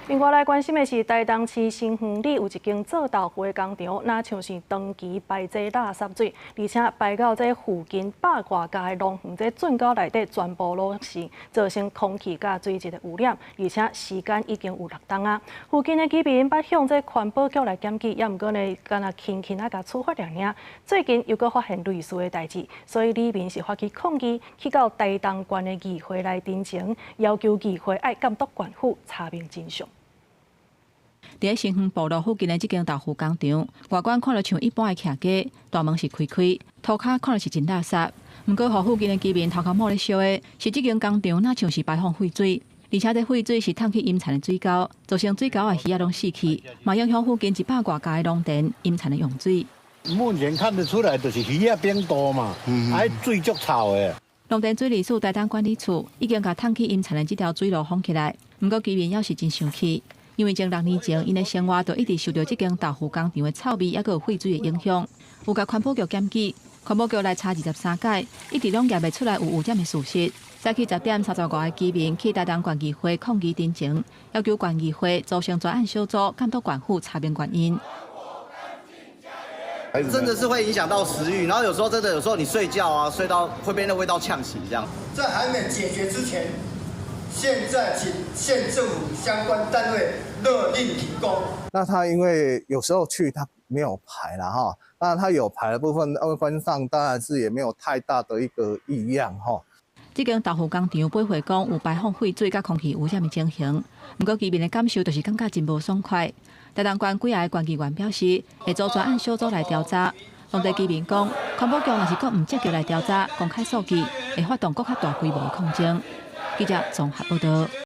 另外來關心的是，台東市新園里有一間做豆腐的工廠，若像是長期排這垃圾水，而且排到這附近百外家的農園，這圳溝內底全部攏是，造成空氣佮水質的污染，而且時間已經有6冬啊。附近的居民捌向這環保局來檢舉，也毋過呢，干焦輕輕仔共處罰爾爾。最近又閣發現類似的代誌，所以里民是發起抗議，去到台東縣的議會來陳情，要求議會愛監督縣府查明真相。佇咧新園部落附近的這間豆腐工廠，外觀看著像一般的徛家，大門是開開，塗跤看著是真垃圾。毋過，予附近的居民頭殼冒咧燒的，是這間工廠若像是排放廢水，而且這廢水是淌去陰田的水溝，造成水溝的魚仔攏死去，嘛影響附近100外家的農田陰田的用水。目前看得出來，就是魚仔變多嘛，還水足臭的。農田水利署台東管理處已經共淌去陰田的這條水路封起來，毋過居民猶是真生氣。因為前6年前，𪜶的生活就一直受著這間豆腐工廠的臭味，抑閣有廢水的影響。有共環保局檢舉，環保局來查23擺，一直攏驗袂出來有污染的事實。早起10點35個居民去台東縣議會抗議陳情，要求縣議會組成專案小組監督縣府查明原因。真的是會影響到食慾，然後有時候真的有時候你睡覺啊，睡到會被那味道嗆醒，這樣。在還沒解決之前，現在請縣政府相關單位勒令停工。那他因為有時候去他沒有排啦哈，那他有排的部分，外觀上當然是也沒有太大的一個異樣哈。這間豆腐工廠回回講有排放廢水佮空氣污染的情形，毋過居民的感受就是感覺真無爽快。台東縣幾个縣議員表示，會組專案小組來調查。當地居民講，環保局若是閣毋積極來調查，公開數據，會發動閣較大規模的抗爭。記者綜合報道。